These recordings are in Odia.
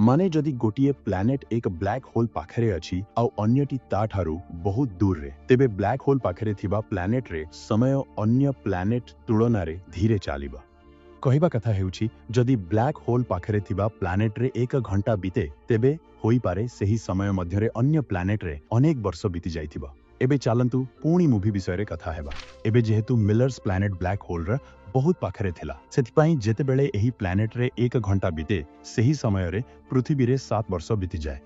ମାନେ ଯଦି ଗୋଟିଏ ପ୍ଲାନେଟ୍ ଏକ ବ୍ଲାକ୍ ହୋଲ୍ ପାଖରେ ଅଛି ଆଉ ଅନ୍ୟଟି ତାଠାରୁ ବହୁତ ଦୂରରେ, ତେବେ ବ୍ଲାକ୍ ହୋଲ୍ ପାଖରେ ଥିବା ପ୍ଲାନେଟ୍ରେ ସମୟ ଅନ୍ୟ ପ୍ଲାନେଟ୍ ତୁଳନାରେ ଧୀରେ ଚାଲିବ। କହିବା କଥା ହେଉଛି, ଯଦି ବ୍ଲାକ୍ ହୋଲ୍ ପାଖରେ ଥିବା ପ୍ଲାନେଟ୍ରେ ଏକ ଘଣ୍ଟା ବିତେ, ତେବେ ହୋଇପାରେ ସେହି ସମୟ ମଧ୍ୟରେ ଅନ୍ୟ ପ୍ଲାନେଟ୍ରେ ଅନେକ ବର୍ଷ ବିତି ଯାଇଥିବ। ଏବେ ଚାଲନ୍ତୁ ପୁଣି ମୁଭି ବିଷୟରେ କଥା ହେବା। ଏବେ ଯେହେତୁ ମିଲର୍ସ ପ୍ଲାନେଟ୍ ବ୍ଲାକ୍ ହୋଲ୍ର ବହୁତ ପାଖରେ ଥିଲା, ସେଥିପାଇଁ ଯେତେବେଳେ ଏହି ପ୍ଲାନେଟ୍ରେ ଏକ ଘଣ୍ଟା ବିତେ, ସେହି ସମୟରେ ପୃଥିବୀରେ 7 ବର୍ଷ ବିତିଯାଏ।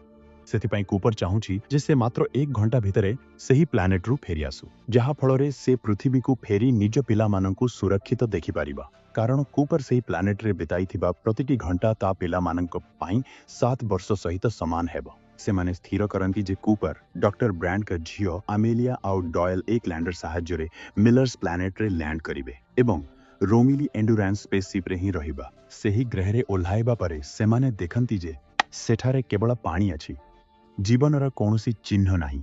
ସେଥିପାଇଁ କୁପର ଚାହୁଁଛି ଯେ ସେ ମାତ୍ର ଏକ ଘଣ୍ଟା ଭିତରେ ସେହି ପ୍ଲାନେଟ୍ରୁ ଫେରିଆସୁ, ଯାହାଫଳରେ ସେ ପୃଥିବୀକୁ ଫେରି ନିଜ ପିଲାମାନଙ୍କୁ ସୁରକ୍ଷିତ ଦେଖିପାରିବ। କାରଣ କୁପର ସେହି ପ୍ଲାନେଟ୍ରେ ବିତାଇଥିବା ପ୍ରତିଟି ଘଣ୍ଟା ତା ପିଲାମାନଙ୍କ ପାଇଁ 7 ବର୍ଷ ସହିତ ସମାନ ହେବ। ସେମାନେ ସ୍ଥିର କରନ୍ତି ଯେ କୁପର, ଡକ୍ଟର ବ୍ରାଣ୍ଡଙ୍କ ଝିଅ ଆମେଲିଆ ଆଉ ଡଏଲ ଏକ ଲ୍ୟାଣ୍ଡର ସାହାଯ୍ୟରେ ମିଲର୍ସ ପ୍ଲାନେଟ୍ରେ ଲ୍ୟାଣ୍ଡ କରିବେ ଏବଂ ରୋମିଲି ଏଣ୍ଡୁରାନ୍ସ ସ୍ପେସସିପ୍ରେ ହିଁ ରହିବା। ସେହି ଗ୍ରହରେ ଓହ୍ଲାଇବା ପରେ ସେମାନେ ଦେଖନ୍ତି ଯେ ସେଠାରେ କେବଳ ପାଣି ଅଛି, ଜୀବନର କୌଣସି ଚିହ୍ନ ନାହିଁ।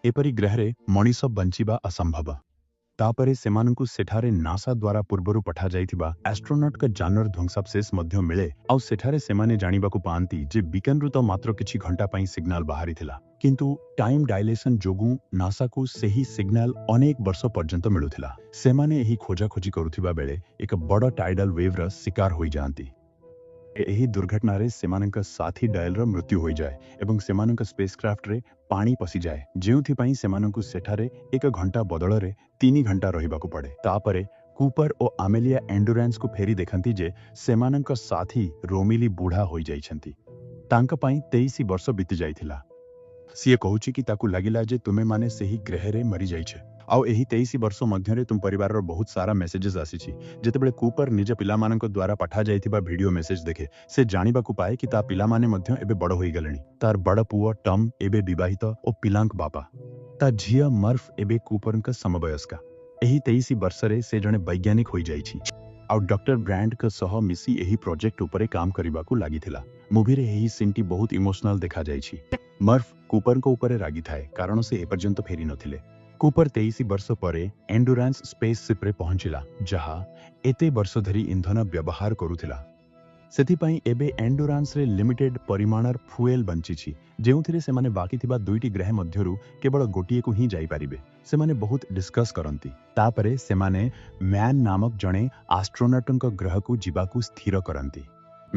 ଏପରି ଗ୍ରହରେ ମଣିଷ ବଞ୍ଚିବା ଅସମ୍ଭବ। ତାପରେ ସେମାନଙ୍କୁ ସେଠାରେ ନାସା ଦ୍ୱାରା ପୂର୍ବରୁ ପଠାଯାଇଥିବା ଆଷ୍ଟ୍ରୋନଟଙ୍କ ଯାନର ଧ୍ୱଂସାବଶେଷ ମଧ୍ୟ ମିଳେ। ଆଉ ସେଠାରେ ସେମାନେ ଜାଣିବାକୁ ପାଆନ୍ତି ଯେ ବିକନରୁ ତ ମାତ୍ର କିଛି ଘଣ୍ଟା ପାଇଁ ସିଗ୍ନାଲ ବାହାରିଥିଲା, କିନ୍ତୁ ଟାଇମ୍ ଡାଇଲେସନ ଯୋଗୁଁ ନାସାକୁ ସେହି ସିଗ୍ନାଲ ଅନେକ ବର୍ଷ ପର୍ଯ୍ୟନ୍ତ ମିଳୁଥିଲା। ସେମାନେ ଏହି ଖୋଜାଖୋଜି କରୁଥିବା ବେଳେ ଏକ ବଡ଼ ଟାଇଡାଲ ୱେଭ୍ର ଶିକାର ହୋଇଯାଆନ୍ତି। ଏହି ଦୁର୍ଘଟଣାରେ ସେମାନଙ୍କ ସାଥୀ ଡଏଲର ମୃତ୍ୟୁ ହୋଇଯାଏ ଏବଂ ସେମାନଙ୍କ ସ୍ପେସକ୍ରାଫ୍ଟରେ ପାଣି ପଶିଯାଏ, ଯେଉଁଥିପାଇଁ ସେମାନଙ୍କୁ ସେଠାରେ ଏକ ଘଣ୍ଟା ବଦଳରେ 3 ଘଣ୍ଟା ରହିବାକୁ ପଡ଼େ। ତାପରେ କୁପର ଓ ଆମେଲିଆ ଏଣ୍ଡୁରାନ୍ସକୁ ଫେରି ଦେଖନ୍ତି ଯେ ସେମାନଙ୍କ ସାଥୀ ରୋମିଲି ବୁଢ଼ା ହୋଇଯାଇଛନ୍ତି। ତାଙ୍କ ପାଇଁ 23 ବର୍ଷ ବିତି ଯାଇଥିଲା। ସିଏ କହୁଛି କି ତାକୁ ଲାଗିଲା ଯେ ତୁମେମାନେ ସେହି ଗ୍ରହରେ ମରିଯାଇଛ ଆଉ ଏହି 23 ବର୍ଷ ମଧ୍ୟରେ ତୁମ ପରିବାରର ବହୁତ ସାରା ମେସେଜେସ୍ ଆସିଛି। ଯେତେବେଳେ କୁପର ନିଜ ପିଲାମାନଙ୍କ ଦ୍ୱାରା ପଠାଯାଇଥିବା ଭିଡିଓ ମେସେଜ ଦେଖେ, ସେ ଜାଣିବାକୁ ପାଏ କି ତା ପିଲାମାନେ ମଧ୍ୟ ଏବେ ବଡ଼ ହୋଇଗଲେଣି। ତାର ବଡ଼ ପୁଅ ଟମ୍ ଏବେ ବିବାହିତ ଓ ପିଲାଙ୍କ ବାପା। ତା ଝିଅ ମର୍ଫ ଏବେ କୁପରଙ୍କ ସମବୟସ୍କା। ଏହି 23 ବର୍ଷରେ ସେ ଜଣେ ବୈଜ୍ଞାନିକ ହୋଇଯାଇଛି ଆଉ ଡକ୍ଟର ବ୍ରାଣ୍ଡଙ୍କ ସହ ମିଶି ଏହି ପ୍ରୋଜେକ୍ଟ ଉପରେ କାମ କରିବାକୁ ଲାଗିଥିଲା। ମୁଭିରେ ଏହି ସିନ୍ଟି ବହୁତ ଇମୋସନାଲ ଦେଖାଯାଇଛି। ମର୍ଫ କୁପରଙ୍କ ଉପରେ ରାଗିଥାଏ, କାରଣ ସେ ଏପର୍ଯ୍ୟନ୍ତ ଫେରି ନଥିଲେ। କୁପର 23 ବର୍ଷ ପରେ ଏଣ୍ଡୁରାନ୍ସ ସ୍ପେସସିପ୍ରେ ପହଞ୍ଚିଲା, ଯାହା ଏତେ ବର୍ଷ ଧରି ଇନ୍ଧନ ବ୍ୟବହାର କରୁଥିଲା। ସେଥିପାଇଁ ଏବେ ଏଣ୍ଡୁରାନ୍ସରେ ଲିମିଟେଡ୍ ପରିମାଣର ଫୁଏଲ ବଞ୍ଚିଛି, ଯେଉଁଥିରେ ସେମାନେ ବାକି ଥିବା ଦୁଇଟି ଗ୍ରହ ମଧ୍ୟରୁ କେବଳ ଗୋଟିଏକୁ ହିଁ ଯାଇପାରିବେ। ସେମାନେ ବହୁତ ଡିସ୍କସ୍ କରନ୍ତି। ତାପରେ ସେମାନେ ମ୍ୟାନ୍ ନାମକ ଜଣେ ଆଷ୍ଟ୍ରୋନଟଙ୍କ ଗ୍ରହକୁ ଯିବାକୁ ସ୍ଥିର କରନ୍ତି।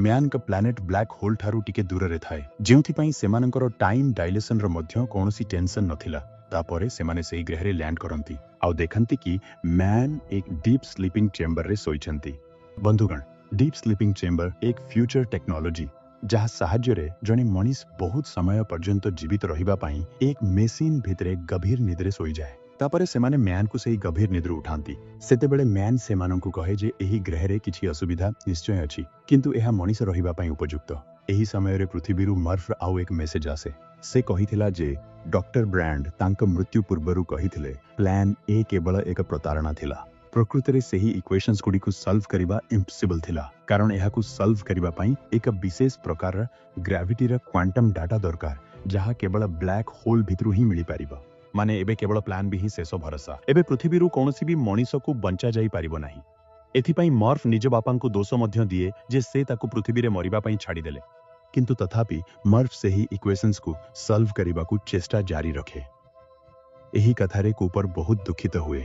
ମ୍ୟାନ୍ଙ୍କ ପ୍ଲାନେଟ୍ ବ୍ଲାକ୍ ହୋଲ୍ ଠାରୁ ଟିକେ ଦୂରରେ ଥାଏ, ଯେଉଁଥିପାଇଁ ସେମାନଙ୍କର ଟାଇମ୍ ଡାଇଲେସନର ମଧ୍ୟ କୌଣସି ଟେନସନ୍ ନଥିଲା। ତାପରେ ସେମାନେ ସେହି ଗ୍ରହରେ ଲ୍ୟାଣ୍ଡ କରନ୍ତି ଆଉ ଦେଖନ୍ତି କି ମ୍ୟାନ୍ ଏକ ଡିପ୍ ସ୍ଲିପିଂ ଚେମ୍ବରରେ ଶୋଇଛନ୍ତି। ବନ୍ଧୁଗଣ, ଡିପ୍ ସ୍ଲିପିଂ ଚେମ୍ବର ଏକ ଫ୍ୟୁଚର ଟେକ୍ନୋଲୋଜି, ଯାହା ସାହାଯ୍ୟରେ ଜଣେ ମଣିଷ ବହୁତ ସମୟ ପର୍ଯ୍ୟନ୍ତ ଜୀବିତ ରହିବା ପାଇଁ ଏକ ମେସିନ୍ ଭିତରେ ଗଭୀର ନିଦରେ ଶୋଇଯାଏ। ତାପରେ ସେମାନେ ମ୍ୟାନ୍କୁ ସେହି ଗଭୀର ନିଦରୁ ଉଠାନ୍ତି। ସେତେବେଳେ ମ୍ୟାନ୍ ସେମାନଙ୍କୁ କହେ ଯେ ଏହି ଗ୍ରହରେ କିଛି ଅସୁବିଧା ନିଶ୍ଚୟ ଅଛି, କିନ୍ତୁ ଏହା ମଣିଷ ରହିବା ପାଇଁ ଉପଯୁକ୍ତ। ଏହି ସମୟରେ ପୃଥିବୀରୁ ମର୍ଫର ଆଉ ଏକ ମେସେଜ ଆସେ। ସେ କହିଥିଲା ଯେ ଡକ୍ଟର ବ୍ରାଣ୍ଡ ତାଙ୍କ ମୃତ୍ୟୁ ପୂର୍ବରୁ କହିଥିଲେ, ପ୍ଲାନ୍ ଏ କେବଳ ଏକ ପ୍ରତାରଣା ଥିଲା। ପ୍ରକୃତରେ ସେହି ଇକ୍ୱେସନ୍ସ ଗୁଡ଼ିକୁ ସଲ୍ଭ କରିବା ଇମ୍ପସିବଲ୍ ଥିଲା, କାରଣ ଏହାକୁ ସଲ୍ଭ କରିବା ପାଇଁ ଏକ ବିଶେଷ ପ୍ରକାରର ଗ୍ରାଭିଟିର କ୍ୱାଣ୍ଟମ୍ ଡାଟା ଦରକାର, ଯାହା କେବଳ ବ୍ଲାକ୍ ହୋଲ୍ ଭିତରୁ ହିଁ ମିଳିପାରିବ। ମାନେ ଏବେ କେବଳ ପ୍ଲାନ୍ ବି ହିଁ ଶେଷ ଭରସା। ଏବେ ପୃଥିବୀରୁ କୌଣସି ବି ମଣିଷକୁ ବଞ୍ଚା ଯାଇପାରିବ ନାହିଁ। ଏଥିପାଇଁ ମର୍ଫ ନିଜ ବାପାଙ୍କୁ ଦୋଷ ମଧ୍ୟ ଦିଏ ଯେ ସେ ତାକୁ ପୃଥିବୀରେ ମରିବା ପାଇଁ ଛାଡ଼ିଦେଲେ। କିନ୍ତୁ ତଥାପି ମର୍ଫ ସେହି ଇକ୍ୱେସନ୍ସକୁ ସଲ୍ଭ କରିବାକୁ ଚେଷ୍ଟା ଜାରି ରଖେ। ଏହି କଥାରେ କୁପର ବହୁତ ଦୁଃଖିତ ହୁଏ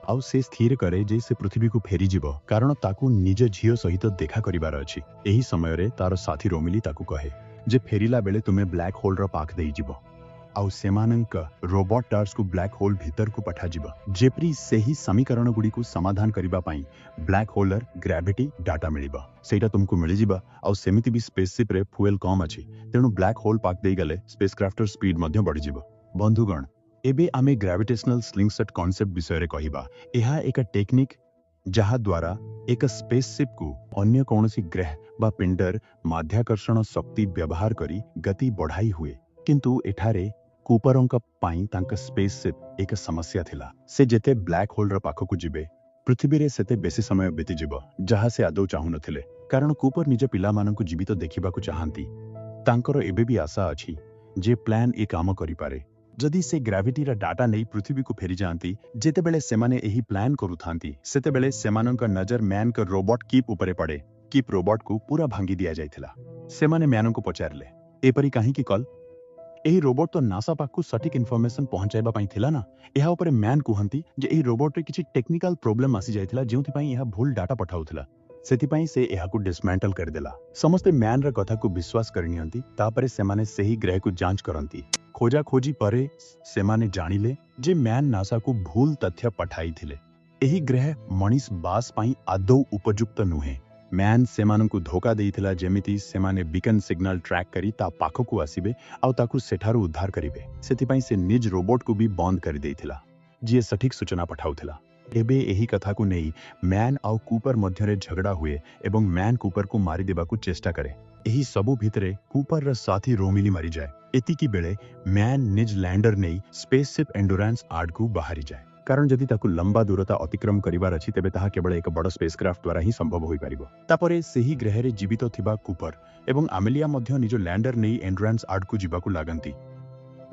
ଆଉ ସେ ସ୍ଥିର କରେ ଯେ ସେ ପୃଥିବୀକୁ ଫେରିଯିବ, କାରଣ ତାକୁ ନିଜ ଝିଅ ସହିତ ଦେଖା କରିବାର ଅଛି। ଏହି ସମୟରେ ତାର ସାଥୀ ରୋମିଲି ତାକୁ କହେ ଯେ ଫେରିଲା ବେଳେ ତୁମେ ବ୍ଲାକ୍ ହୋଲ୍ର ପାଖ ଦେଇଯିବ ଆଉ ସେମାନଙ୍କ ରୋବଟ ଟାର୍ସକୁ ବ୍ଲାକ୍ ହୋଲ୍ ଭିତରକୁ ପଠାଯିବ, ଯେପରି ସେହି ସମୀକରଣ ଗୁଡ଼ିକୁ ସମାଧାନ କରିବା ପାଇଁ ବ୍ଲାକ୍ ହୋଲର ଗ୍ରାଭିଟି ଡାଟା ମିଳିବ। ସେଇଟା ତୁମକୁ ମିଳିଯିବ। ଆଉ ସେମିତି ବି ସ୍ପେସସିପ୍ରେ ଫୁଏଲ୍ କମ୍ ଅଛି, ତେଣୁ ବ୍ଲାକ୍ ହୋଲ୍ ପାଖ ଦେଇଗଲେ ସ୍ପେସକ୍ରାଫ୍ଟର ସ୍ପିଡ୍ ମଧ୍ୟ ବଢ଼ିଯିବ। ବନ୍ଧୁଗଣ, ଏବେ ଆମେ ଗ୍ରାଭିଟେସନାଲ ସ୍ଲିଙ୍ଗସଟ୍ କନସେପ୍ଟ ବିଷୟରେ କହିବା। ଏହା ଏକ ଟେକ୍ନିକ୍, ଯାହା ଦ୍ୱାରା ଏକ ସ୍ପେସସିପ୍କୁ ଅନ୍ୟ କୌଣସି ଗ୍ରହ ବା ପିଣ୍ଡର ମାଧ୍ୟାକର୍ଷଣ ଶକ୍ତି ବ୍ୟବହାର କରି ଗତି ବଢ଼ାଇ ହୁଏ। କିନ୍ତୁ ଏଠାରେ କୁପରଙ୍କ ପାଇଁ ତାଙ୍କ ସ୍ପେସସିପ୍ ଏକ ସମସ୍ୟା ଥିଲା। ସେ ଯେତେ ବ୍ଲାକ୍ ହୋଲ୍ର ପାଖକୁ ଯିବେ, ପୃଥିବୀରେ ସେତେ ବେଶୀ ସମୟ ବିତିଯିବ, ଯାହା ସେ ଆଦୌ ଚାହୁଁନଥିଲେ। କାରଣ କୁପର ନିଜ ପିଲାମାନଙ୍କୁ ଜୀବିତ ଦେଖିବାକୁ ଚାହାନ୍ତି। ତାଙ୍କର ଏବେ ବି ଆଶା ଅଛି ଯେ ପ୍ଲାନ୍ ଏ କାମ କରିପାରେ, ଯଦି ସେ ଗ୍ରାଭିଟିର ଡାଟା ନେଇ ପୃଥିବୀକୁ ଫେରିଯାଆନ୍ତି। ଯେତେବେଳେ ସେମାନେ ଏହି ପ୍ଲାନ୍ କରୁଥାନ୍ତି, ସେତେବେଳେ ସେମାନଙ୍କ ନଜର ମ୍ୟାନ୍ଙ୍କ ରୋବଟ କିପ୍ ଉପରେ ପଡ଼େ। କିପ୍ ରୋବଟକୁ ପୁରା ଭାଙ୍ଗି ଦିଆଯାଇଥିଲା। ସେମାନେ ମ୍ୟାନଙ୍କୁ ପଚାରିଲେ, "ଏପରି କାହିଁକି କଲ? ଏହି ରୋବୋଟ ତ ନାସା ପାଖକୁ ସଠିକ ଇନଫର୍ମେସନ ପହଞ୍ଚାଇବା ପାଇଁ ଥିଲା ନା?" ଏହା ଉପରେ ମ୍ୟାନ୍ କୁହନ୍ତି ଯେ ଏହି ରୋବୋଟରେ କିଛି ଟେକ୍ନିକାଲ ପ୍ରୋବ୍ଲେମ ଆସିଯାଇଥିଲା, ଯେଉଁଥିପାଇଁ ଏହା ଭୁଲ ଡାଟା ପଠାଉଥିଲା। ସେଥିପାଇଁ ସେ ଏହାକୁ ଡିସମେଣ୍ଟଲ କରିଦେଲା। ସମସ୍ତେ ମ୍ୟାନର କଥାକୁ ବିଶ୍ୱାସ କରିନିଅନ୍ତି। ତାପରେ ସେମାନେ ସେହି ଗ୍ରହକୁ ଯାଞ୍ଚ କରନ୍ତି। ଖୋଜାଖୋଜି ପରେ ସେମାନେ ଜାଣିଲେ ଯେ ମ୍ୟାନ୍ ନାସାକୁ ଭୁଲ ତଥ୍ୟ ପଠାଇଥିଲେ। ଏହି ଗ୍ରହ ମଣିଷ ବାସ ପାଇଁ ଆଦୌ ଉପଯୁକ୍ତ ନୁହେଁ। ମ୍ୟାନ୍ ସେମାନଙ୍କୁ ଧୋକା ଦେଇଥିଲା, ଯେମିତି ସେମାନେ ବିକନ୍ ସିଗ୍ନାଲ ଟ୍ରାକ୍ କରି ତା ପାଖକୁ ଆସିବେ ଆଉ ତାକୁ ସେଠାରୁ ଉଦ୍ଧାର କରିବେ। ସେଥିପାଇଁ ସେ ନିଜ ରୋବୋଟକୁ ବି ବନ୍ଦ କରିଦେଇଥିଲା, ଯିଏ ସଠିକ ସୂଚନା ପଠାଉଥିଲା। ଏବେ ଏହି କଥାକୁ ନେଇ ମ୍ୟାନ୍ ଆଉ କୁପର ମଧ୍ୟରେ ଝଗଡ଼ା ହୁଏ ଏବଂ ମ୍ୟାନ୍ କୁପରକୁ ମାରିଦେବାକୁ ଚେଷ୍ଟା କରେ। ଏହି ସବୁ ଭିତରେ କୁପରର ସାଥୀ ରୋମିଲି ମରିଯାଏ। ଏତିକି ବେଳେ ମ୍ୟାନ୍ ନିଜ ଲ୍ୟାଣ୍ଡର ନେଇ ସ୍ପେସସିପ୍ ଏଣ୍ଡୁରାନ୍ସ ଆଡ଼କୁ ବାହାରିଯାଏ, କାରଣ ଯଦି ତାକୁ ଲମ୍ବା ଦୂରତା ଅତିକ୍ରମ କରିବାର ଅଛି, ତେବେ ତାହା କେବଳ ଏକ ବଡ଼ ସ୍ପେସକ୍ରାଫ୍ଟ ଦ୍ୱାରା ହିଁ ସମ୍ଭବ ହୋଇପାରିବ। ତାପରେ ସେହି ଗ୍ରହରେ ଜୀବିତ ଥିବା କୁପର ଏବଂ ଆମିଲିଆ ମଧ୍ୟ ନିଜ ଲ୍ୟାଣ୍ଡର ନେଇ ଏଣ୍ଡୁରାନ୍ସ ଆଡ଼କୁ ଯିବାକୁ ଲାଗନ୍ତି।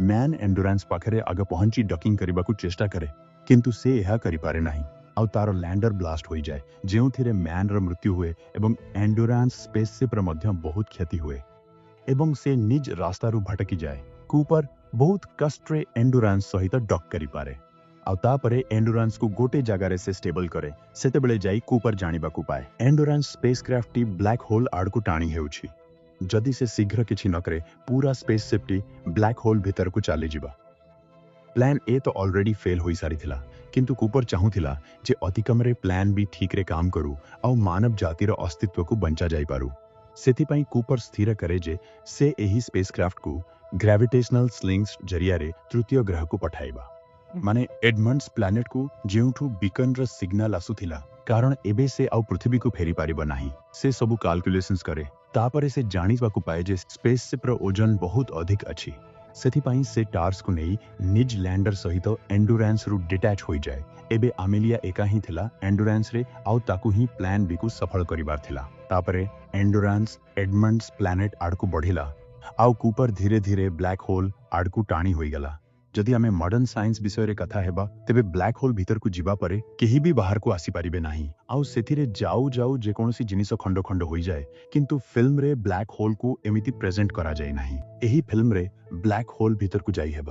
ମ୍ୟାନ୍ ଏଣ୍ଡୁରାନ୍ସ ପାଖରେ ଆଗ ପହଞ୍ଚି ଡକିଂ କରିବାକୁ ଚେଷ୍ଟା କରେ, କିନ୍ତୁ ସେ ଏହା କରିପାରେ ନାହିଁ ଆଉ ତାର ଲ୍ୟାଣ୍ଡର ବ୍ଲାଷ୍ଟ ହୋଇଯାଏ, ଯେଉଁଥିରେ ମ୍ୟାନ୍ର ମୃତ୍ୟୁ ହୁଏ ଏବଂ ଏଣ୍ଡୁରାନ୍ସ ସ୍ପେସସିପ୍ର ମଧ୍ୟ ବହୁତ କ୍ଷତି ହୁଏ ଏବଂ ସେ ନିଜ ରାସ୍ତାରୁ ଭଟକିଯାଏ। କୁପର ବହୁତ କଷ୍ଟରେ ଏଣ୍ଡୁରାନ୍ସ ସହିତ ଡକ୍ କରିପାରେ ଆଉ ତାପରେ ଏଣ୍ଡୁରାନ୍ସକୁ ଗୋଟେ ଜାଗାରେ ସେ ଷ୍ଟେବଲ କରେ। ସେତେବେଳେ ଯାଇ କୁପର ଜାଣିବାକୁ ପାଏ, ଏଣ୍ଡୁରାନ୍ସ ସ୍ପେସକ୍ରାଫ୍ଟଟି ବ୍ଲାକ୍ ହୋଲ୍ ଆଡ଼କୁ ଟାଣି ହେଉଛି। ଯଦି ସେ ଶୀଘ୍ର କିଛି ନ କରେ, ପୁରା ସ୍ପେସସିପ୍ଟି ବ୍ଲାକ୍ ହୋଲ୍ ଭିତରକୁ ଚାଲିଯିବ। ପ୍ଲାନ୍ ଏ ତ ଅଲରେଡି ଫେଲ୍ ହୋଇସାରିଥିଲା, କିନ୍ତୁ କୁପର ଚାହୁଁଥିଲା ଯେ ଅତିକମରେ ପ୍ଲାନ୍ ବି ଠିକରେ କାମ କରୁ ଆଉ ମାନବ ଜାତିର ଅସ୍ତିତ୍ୱକୁ ବଞ୍ଚା ଯାଇପାରୁ। ସେଥିପାଇଁ କୁପର ସ୍ଥିର କରେ ଯେ ସେ ଏହି ସ୍ପେସକ୍ରାଫ୍ଟକୁ ଗ୍ରାଭିଟେସନାଲ ସ୍ଲିଙ୍ଗସ୍ ଜରିଆରେ ତୃତୀୟ ଗ୍ରହକୁ ପଠାଇବା, ମାନେ ଏଡମଣ୍ଡସ୍ ପ୍ଲାନେଟକୁ, ଯେଉଁଠୁ ବିକନର ସିଗ୍ନାଲ ଆସୁଥିଲା, କାରଣ ଏବେ ସେ ଆଉ ପୃଥିବୀକୁ ଫେରିପାରିବ ନାହିଁ। ସେ ସବୁ କାଲକୁଲେସନ୍ସ କରେ। ତାପରେ ସେ ଜାଣିବାକୁ ପାଏ ଯେ ସ୍ପେସସିପ୍ର ଓଜନ ବହୁତ ଅଧିକ ଅଛି। ସେଥିପାଇଁ ସେ ଟାର୍ସକୁ ନେଇ ନିଜ ଲ୍ୟାଣ୍ଡର ସହିତ ଏଣ୍ଡୁରାନ୍ସରୁ ଡିଟାଚ୍ ହୋଇଯାଏ। ଏବେ ଆମିଲିଆ ଏକା ହିଁ ଥିଲା ଏଣ୍ଡୁରାନ୍ସରେ ଆଉ ତାକୁ ହିଁ ପ୍ଲାନ୍ ବିକୁ ସଫଳ କରିବାର ଥିଲା। ତାପରେ ଏଣ୍ଡୁରାନ୍ସ ଏଡମଣ୍ଡସ୍ ପ୍ଲାନେଟ ଆଡ଼କୁ ବଢ଼ିଲା ଆଉ କୁପର ଧୀରେ ଧୀରେ ବ୍ଲାକ୍ ହୋଲ୍ ଆଡ଼କୁ ଟାଣି ହୋଇଗଲା। ଯଦି ଆମେ ମଡର୍ଣ୍ଣ ସାଇନ୍ସ ବିଷୟରେ କଥା ହେବା, ତେବେ ବ୍ଲାକ୍ ହୋଲ୍ ଭିତରକୁ ଯିବା ପରେ କେହି ବି ବାହାରକୁ ଆସିପାରିବେ ନାହିଁ ଆଉ ସେଥିରେ ଯାଉ ଯାଉ ଯେକୌଣସି ଜିନିଷ ଖଣ୍ଡ ଖଣ୍ଡ ହୋଇଯାଏ। କିନ୍ତୁ ଫିଲ୍ମରେ ବ୍ଲାକ୍ ହୋଲ୍କୁ ଏମିତି ପ୍ରେଜେଣ୍ଟ କରାଯାଇ ନାହିଁ। ଏହି ଫିଲ୍ମରେ ବ୍ଲାକ୍ ହୋଲ୍ ଭିତରକୁ ଯାଇହେବ।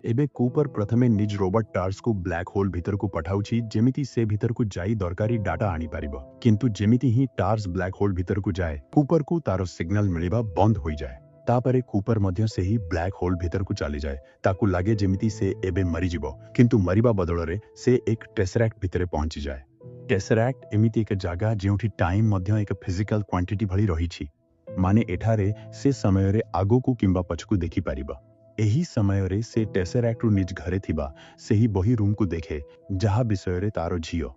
ଏବେ କୁପର ପ୍ରଥମେ ନିଜ ରୋବଟ ଟାର୍ସକୁ ବ୍ଲାକ୍ ହୋଲ୍ ଭିତରକୁ ପଠାଉଛି, ଯେମିତି ସେ ଭିତରକୁ ଯାଇ ଦରକାରୀ ଡାଟା ଆଣିପାରିବ। କିନ୍ତୁ ଯେମିତି ହିଁ ଟାର୍ସ ବ୍ଲାକ୍ ହୋଲ୍ ଭିତରକୁ ଯାଏ, କୁପରକୁ ତାର ସିଗ୍ନାଲ ମିଳିବା ବନ୍ଦ ହୋଇଯାଏ। ତାପରେ କୁପର ମଧ୍ୟ ସେହି ବ୍ଲାକ୍ ହୋଲ୍ ଭିତରକୁ ଚାଲିଯାଏ। ତାକୁ ଲାଗେ ଯେମିତି ସେ ଏବେ ମରିଯିବ, କିନ୍ତୁ ମରିବା ବଦଳରେ ସେ ଏକ ଟେସରାକ୍ଟ ଭିତରେ ପହଞ୍ଚିଯାଏ। ଟେସରାକ୍ଟ ଏମିତି ଏକ ଜାଗା, ଯେଉଁଠି ଟାଇମ୍ ମଧ୍ୟ ଏକ ଫିଜିକାଲ କ୍ୱାଣ୍ଟିଟି ଭଳି ରହିଛି, ମାନେ ଏଠାରେ ସେ ସମୟରେ ଆଗକୁ କିମ୍ବା ପଛକୁ ଦେଖିପାରିବ। ଏହି ସମୟରେ ସେ ଟେସରାକ୍ଟରୁ ନିଜ ଘରେ ଥିବା ସେହି ବହି ରୁମ୍କୁ ଦେଖେ, ଯାହା ବିଷୟରେ ତାର ଝିଅ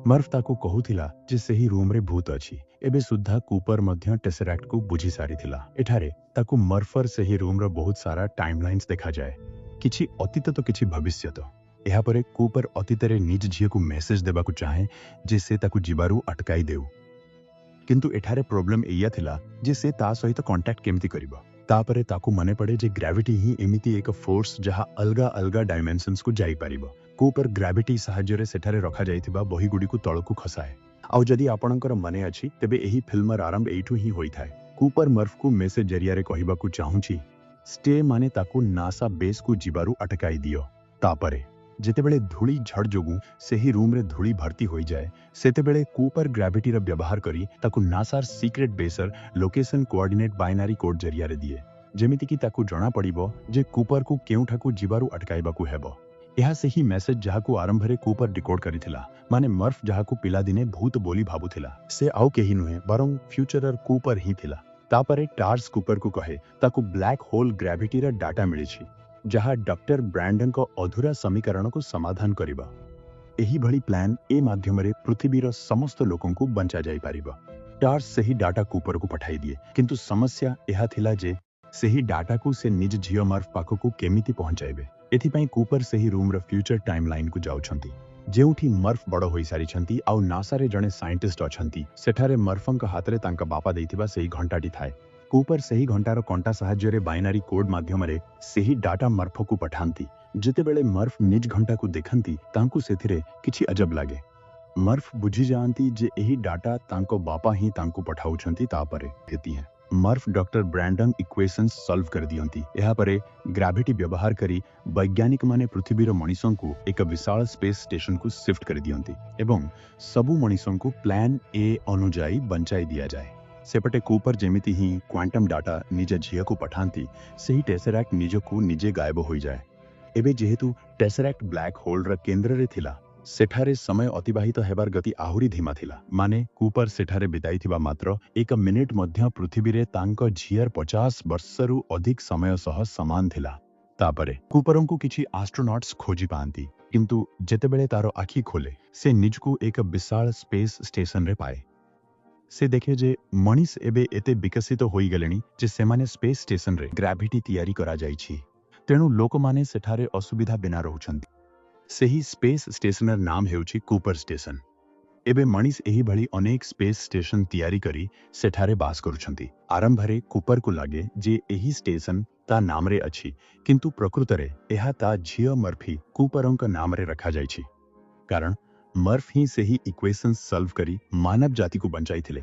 ମର୍ଫ ତାକୁ କହୁଥିଲା ଯେ ସେହି ରୁମ୍ରେ ଭୂତ ଅଛି। ଏବେ ସୁଦ୍ଧା କୁପର ମଧ୍ୟ ଟେସରାକ୍ଟକୁ ବୁଝି ସାରିଥିଲା। ଏଠାରେ ତାକୁ ମର୍ଫର ସେହି ରୁମ୍ର ବହୁତ ସାରା ଟାଇମଲାଇନ୍ସ ଦେଖାଯାଏ, କିଛି ଅତୀତ ତ କିଛି ଭବିଷ୍ୟତ। ଏହାପରେ କୁପର ଅତୀତରେ ନିଜ ଝିଅକୁ ମେସେଜ ଦେବାକୁ ଚାହେଁ ଯେ ସେ ତାକୁ ଯିବାରୁ ଅଟକାଇ ଦେଉ। କିନ୍ତୁ ଏଠାରେ ପ୍ରୋବ୍ଲେମ ଏଇଆ ଥିଲା ଯେ ସେ ତା ସହିତ କଣ୍ଟାକ୍ଟ କେମିତି କରିବ? ତାପରେ ତାକୁ ମନେ ପଡ଼େ ଯେ ଗ୍ରାଭିଟି ହିଁ ଏମିତି ଏକ ଫୋର୍ସ, ଯାହା ଅଲଗା ଅଲଗା ଡାଇମେନସନ୍ସକୁ ଯାଇପାରିବ। କୁପର ଗ୍ରାଭିଟି ସାହାଯ୍ୟରେ ସେଠାରେ ରଖାଯାଇଥିବା ବହିଗୁଡ଼ିକୁ ତଳକୁ ଖସାଏ। ଆଉ ଯଦି ଆପଣଙ୍କର ମନେ ଅଛି, ତେବେ ଏହି ଫିଲ୍ମର ଆରମ୍ଭ ଏଇଠୁ ହିଁ ହୋଇଥାଏ। କୁପର ମର୍ଫକୁ ମେସେଜ ଜରିଆରେ କହିବାକୁ ଚାହୁଁଛି, ଷ୍ଟେ, ମାନେ ତାକୁ ନାସା ବେସ୍କୁ ଯିବାରୁ ଅଟକାଇ ଦିଅ। ତାପରେ ଯେତେବେଳେ ଧୂଳି ଝଡ଼ ଯୋଗୁଁ ସେହି ରୁମ୍ରେ ଧୂଳି ଭର୍ତ୍ତି ହୋଇଯାଏ, ସେତେବେଳେ କୁପର ଗ୍ରାଭିଟିର ବ୍ୟବହାର କରି ତାକୁ ନାସାର ସିକ୍ରେଟ ବେସର ଲୋକେସନ କୋଅର୍ଡିନେଟ୍ ବାଇନାରୀ କୋଡ୍ ଜରିଆରେ ଦିଏ, ଯେମିତିକି ତାକୁ ଜଣାପଡ଼ିବ ଯେ କୁପରକୁ କେଉଁଠାକୁ ଯିବାରୁ ଅଟକାଇବାକୁ ହେବ। ଏହା ସେହି ମେସେଜ, ଯାହାକୁ ଆରମ୍ଭରେ କୁପର ଡିକୋଡ୍ କରିଥିଲା, ମାନେ ମର୍ଫ ଯାହାକୁ ପିଲାଦିନେ ଭୂତ ବୋଲି ଭାବୁଥିଲା, ସେ ଆଉ କେହି ନୁହେଁ, ବରଂ ଫ୍ୟୁଚରର କୁପର ହିଁ ଥିଲା। ତାପରେ ଟାର୍ସ କୁପରକୁ କହେ, ତାକୁ ବ୍ଲାକ୍ ହୋଲ୍ ଗ୍ରାଭିଟିର ଡାଟା ମିଳିଛି, ଯାହା ଡକ୍ଟର ବ୍ରାଣ୍ଡଙ୍କ ଅଧୁରା ସମୀକରଣକୁ ସମାଧାନ କରିବ। ଏହିଭଳି ପ୍ଲାନ୍ ଏ ମାଧ୍ୟମରେ ପୃଥିବୀର ସମସ୍ତ ଲୋକଙ୍କୁ ବଞ୍ଚାଯାଇପାରିବ। ଟାର୍ସ ସେହି ଡାଟା କୁପରକୁ ପଠାଇ ଦିଏ, କିନ୍ତୁ ସମସ୍ୟା ଏହା ଥିଲା ଯେ ସେହି ଡାଟାକୁ ସେ ନିଜ ଝିଅ ମର୍ଫ ପାଖକୁ କେମିତି ପହଞ୍ଚାଇବେ? ଏଥିପାଇଁ କୁପର ସେହି ରୁମ୍ର ଫ୍ୟୁଚର ଟାଇମ୍ ଲାଇନ୍କୁ ଯାଉଛନ୍ତି, ଯେଉଁଠି ମର୍ଫ ବଡ଼ ହୋଇସାରିଛନ୍ତି ଆଉ ନାସାରେ ଜଣେ ସାଇଣ୍ଟିଷ୍ଟ ଅଛନ୍ତି। ସେଠାରେ ମର୍ଫଙ୍କ ହାତରେ ତାଙ୍କ ବାପା ଦେଇଥିବା ସେହି ଘଣ୍ଟାଟି ଥାଏ। କୁପର ସେହି ଘଣ୍ଟାର କଣ୍ଟା ସାହାଯ୍ୟରେ ବାଇନାରୀ କୋଡ୍ ମାଧ୍ୟମରେ ସେହି ଡାଟା ମର୍ଫକୁ ପଠାନ୍ତି। ଯେତେବେଳେ ମର୍ଫ ନିଜ ଘଣ୍ଟାକୁ ଦେଖନ୍ତି, ତାଙ୍କୁ ସେଥିରେ କିଛି ଅଜବ ଲାଗେ। ମର୍ଫ ବୁଝିଯାଆନ୍ତି ଯେ ଏହି ଡାଟା ତାଙ୍କ ବାପା ହିଁ ତାଙ୍କୁ ପଠାଉଛନ୍ତି। ତାପରେ ଏତିହେଁ ମର୍ଫ ଡକ୍ଟର ବ୍ରାଣ୍ଡନ ଇକ୍ୱେସନ୍ସ ସଲ୍ଭ କରିଦିଅନ୍ତି। ଏହାପରେ ଗ୍ରାଭିଟି ବ୍ୟବହାର କରି ବୈଜ୍ଞାନିକମାନେ ପୃଥିବୀର ମଣିଷଙ୍କୁ ଏକ ବିଶାଳ ସ୍ପେସ୍ ଷ୍ଟେସନକୁ ସିଫ୍ଟ କରିଦିଅନ୍ତି ଏବଂ ସବୁ ମଣିଷଙ୍କୁ ପ୍ଲାନ୍ ଏ ଅନୁଯାୟୀ ବଞ୍ଚାଇ ଦିଆଯାଏ। ସେପଟେ କୁପର ଯେମିତି ହିଁ କ୍ୱାଣ୍ଟମ୍ ଡାଟା ନିଜ ଝିଅକୁ ପଠାନ୍ତି, ସେହି ଟେସରାକ୍ଟ ନିଜକୁ ନିଜେ ଗାୟବ ହୋଇଯାଏ। ଏବେ ଯେହେତୁ ଟେସରାକ୍ଟ ବ୍ଲାକ୍ ହୋଲର କେନ୍ଦ୍ରରେ ଥିଲା, ସେଠାରେ ସମୟ ଅତିବାହିତ ହେବାର ଗତି ଆହୁରି ଧୀମା ଥିଲା। ମାନେ କୁପର ସେଠାରେ ବିତାଇଥିବା ମାତ୍ର ଏକ ମିନିଟ୍ ମଧ୍ୟ ପୃଥିବୀରେ ତାଙ୍କ ଝିଅର 50 ବର୍ଷରୁ ଅଧିକ ସମୟ ସହ ସମାନ ଥିଲା। ତାପରେ କୁପରଙ୍କୁ କିଛି ଆଷ୍ଟ୍ରୋନଟ୍ସ ଖୋଜି ପାଆନ୍ତି, କିନ୍ତୁ ଯେତେବେଳେ ତାର ଆଖି ଖୋଲେ, ସେ ନିଜକୁ ଏକ ବିଶାଳ ସ୍ପେସ୍ ଷ୍ଟେସନରେ ପାଏ। ସେ ଦେଖେ ଯେ ମଣିଷ ଏବେ ଏତେ ବିକଶିତ ହୋଇଗଲେଣି ଯେ ସେମାନେ ସ୍ପେସ୍ ଷ୍ଟେସନରେ ଗ୍ରାଭିଟି ତିଆରି କରାଯାଇଛି, ତେଣୁ ଲୋକମାନେ ସେଠାରେ ଅସୁବିଧା ବିନା ରହୁଛନ୍ତି। ସେହି ସ୍ପେସ୍ ଷ୍ଟେସନର ନାମ ହେଉଛି କୁପର ଷ୍ଟେସନ। ଏବେ ମଣିଷ ଏହିଭଳି ଅନେକ ସ୍ପେସ୍ ଷ୍ଟେସନ ତିଆରି କରି ସେଠାରେ ବାସ କରୁଛନ୍ତି। ଆରମ୍ଭରେ କୁପରକୁ ଲାଗେ ଯେ ଏହି ଷ୍ଟେସନ ତା ନାମରେ ଅଛି, କିନ୍ତୁ ପ୍ରକୃତରେ ଏହା ତା ଝିଅ ମର୍ଫି କୁପରଙ୍କ ନାମରେ ରଖାଯାଇଛି, କାରଣ ମର୍ଫ ହିଁ ସେହି ଇକ୍ୱେସନ୍ସ ସଲ୍ଭ କରି ମାନବ ଜାତିକୁ ବଞ୍ଚାଇଥିଲେ।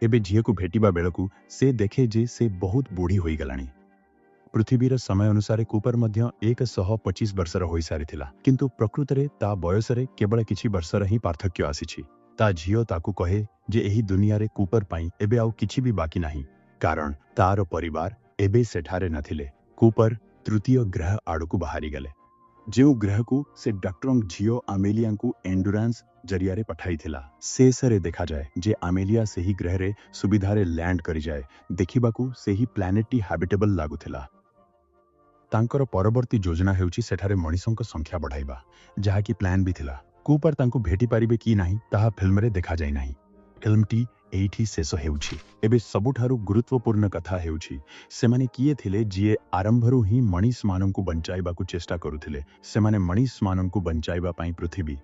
ଏବେ ଝିଅକୁ ଭେଟିବା ବେଳକୁ ସେ ଦେଖେ ଯେ ସେ ବହୁତ ବୁଢ଼ୀ ହୋଇଗଲାଣି। ପୃଥିବୀର ସମୟ ଅନୁସାରେ କୁପର ମଧ୍ୟ 125 ବର୍ଷର ହୋଇସାରିଥିଲା, କିନ୍ତୁ ପ୍ରକୃତରେ ତା ବୟସରେ କେବଳ କିଛି ବର୍ଷର ହିଁ ପାର୍ଥକ୍ୟ ଆସିଛି। ତା ଝିଅ ତାକୁ କହେ ଯେ ଏହି ଦୁନିଆରେ କୁପର ପାଇଁ ଏବେ ଆଉ କିଛି ବି ବାକି ନାହିଁ, କାରଣ ତାର ପରିବାର ଏବେ ସେଠାରେ ନଥିଲେ। କୁପର ତୃତୀୟ ଗ୍ରହ ଆଡ଼କୁ ବାହାରିଗଲେ, ଯେଉଁ ଗ୍ରହକୁ ସେ ଡକ୍ଟରଙ୍କ ଝିଅ ଆମେଲିଆଙ୍କୁ ଏଣ୍ଡୁରାନ୍ସ ଜରିଆରେ ପଠାଇଥିଲା। ଶେଷରେ ଦେଖାଯାଏ ଯେ ଆମେଲିଆ ସେହି ଗ୍ରହରେ ସୁବିଧାରେ ଲ୍ୟାଣ୍ଡ କରିଯାଏ। ଦେଖିବାକୁ ସେହି ପ୍ଲାନେଟଟି ହାବିଟେବଲ୍ ଲାଗୁଥିଲା। ତାଙ୍କର ପରବର୍ତ୍ତୀ ଯୋଜନା ହେଉଛି ସେଠାରେ ମଣିଷଙ୍କ ସଂଖ୍ୟା ବଢ଼ାଇବା, ଯାହାକି ପ୍ଲାନ୍ ବି ଥିଲା। କୁପର ତାଙ୍କୁ ଭେଟିପାରିବେ କି ନାହିଁ, ତାହା ଫିଲ୍ମରେ ଦେଖାଯାଇ ନାହିଁ। ଫିଲ୍ମଟି ଏଇଠି ଶେଷ ହେଉଛି। ଏବେ ସବୁଠାରୁ ଗୁରୁତ୍ୱପୂର୍ଣ୍ଣ କଥା ହେଉଛି, ସେମାନେ କିଏ ଥିଲେ ଯିଏ ଆରମ୍ଭରୁ ହିଁ ମଣିଷମାନଙ୍କୁ ବଞ୍ଚାଇବାକୁ ଚେଷ୍ଟା କରୁଥିଲେ? ସେମାନେ ମଣିଷମାନଙ୍କୁ ବଞ୍ଚାଇବା ପାଇଁ ପୃଥିବୀ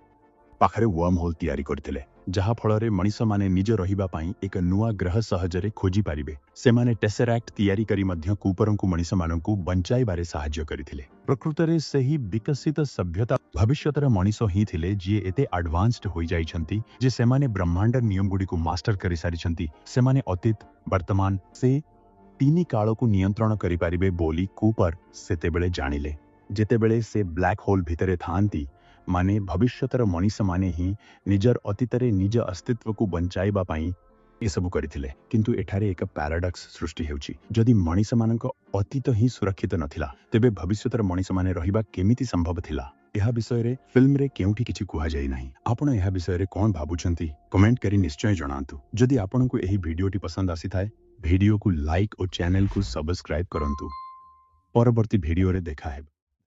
ପାଖରେ ୱାର୍ମ ହୋଲ୍ ତିଆରି କରିଥିଲେ, ଯାହାଫଳରେ ମଣିଷମାନେ ନିଜ ରହିବା ପାଇଁ ଏକ ନୂଆ ଗ୍ରହ ସହଜରେ ଖୋଜିପାରିବେ। ସେମାନେ ଟେସେରାକ୍ଟ ତିଆରି କରି ମଧ୍ୟ କୁପରଙ୍କୁ ମଣିଷମାନଙ୍କୁ ବଞ୍ଚାଇବାରେ ସାହାଯ୍ୟ କରିଥିଲେ। ପ୍ରକୃତରେ ସେହି ବିକଶିତ ସଭ୍ୟତା ଭବିଷ୍ୟତର ମଣିଷ ହିଁ ଥିଲେ, ଯିଏ ଏତେ ଆଡଭାନ୍ସଡ ହୋଇଯାଇଛନ୍ତି ଯେ ସେମାନେ ବ୍ରହ୍ମାଣ୍ଡର ନିୟମଗୁଡ଼ିକୁ ମାଷ୍ଟର କରିସାରିଛନ୍ତି। ସେମାନେ ଅତୀତ, ବର୍ତ୍ତମାନ, ସେ ତିନି କାଳକୁ ନିୟନ୍ତ୍ରଣ କରିପାରିବେ ବୋଲି କୁପର ସେତେବେଳେ ଜାଣିଲେ, ଯେତେବେଳେ ସେ ବ୍ଲାକ୍ ହୋଲ୍ ଭିତରେ ଥାଆନ୍ତି। ମାନେ ଭବିଷ୍ୟତର ମଣିଷମାନେ ହିଁ ନିଜର ଅତୀତରେ ନିଜ ଅସ୍ତିତ୍ୱକୁ ବଞ୍ଚାଇବା ପାଇଁ ଏସବୁ କରିଥିଲେ। କିନ୍ତୁ ଏଠାରେ ଏକ ପାରାଡକ୍ସ ସୃଷ୍ଟି ହେଉଛି। ଯଦି ମଣିଷମାନଙ୍କ ଅତୀତ ହିଁ ସୁରକ୍ଷିତ ନଥିଲା, ତେବେ ଭବିଷ୍ୟତର ମଣିଷମାନେ ରହିବା କେମିତି ସମ୍ଭବ ଥିଲା? ଏହା ବିଷୟରେ ଫିଲ୍ମରେ କେଉଁଠି କିଛି କୁହାଯାଇ ନାହିଁ। ଆପଣ ଏହା ବିଷୟରେ କ'ଣ ଭାବୁଛନ୍ତି, କମେଣ୍ଟ କରି ନିଶ୍ଚୟ ଜଣାନ୍ତୁ। ଯଦି ଆପଣଙ୍କୁ ଏହି ଭିଡିଓଟି ପସନ୍ଦ ଆସିଥାଏ, ଭିଡିଓକୁ ଲାଇକ୍ ଓ ଚ୍ୟାନେଲକୁ ସବସ୍କ୍ରାଇବ୍ କରନ୍ତୁ। ପରବର୍ତ୍ତୀ ଭିଡିଓରେ ଦେଖା ହେବ।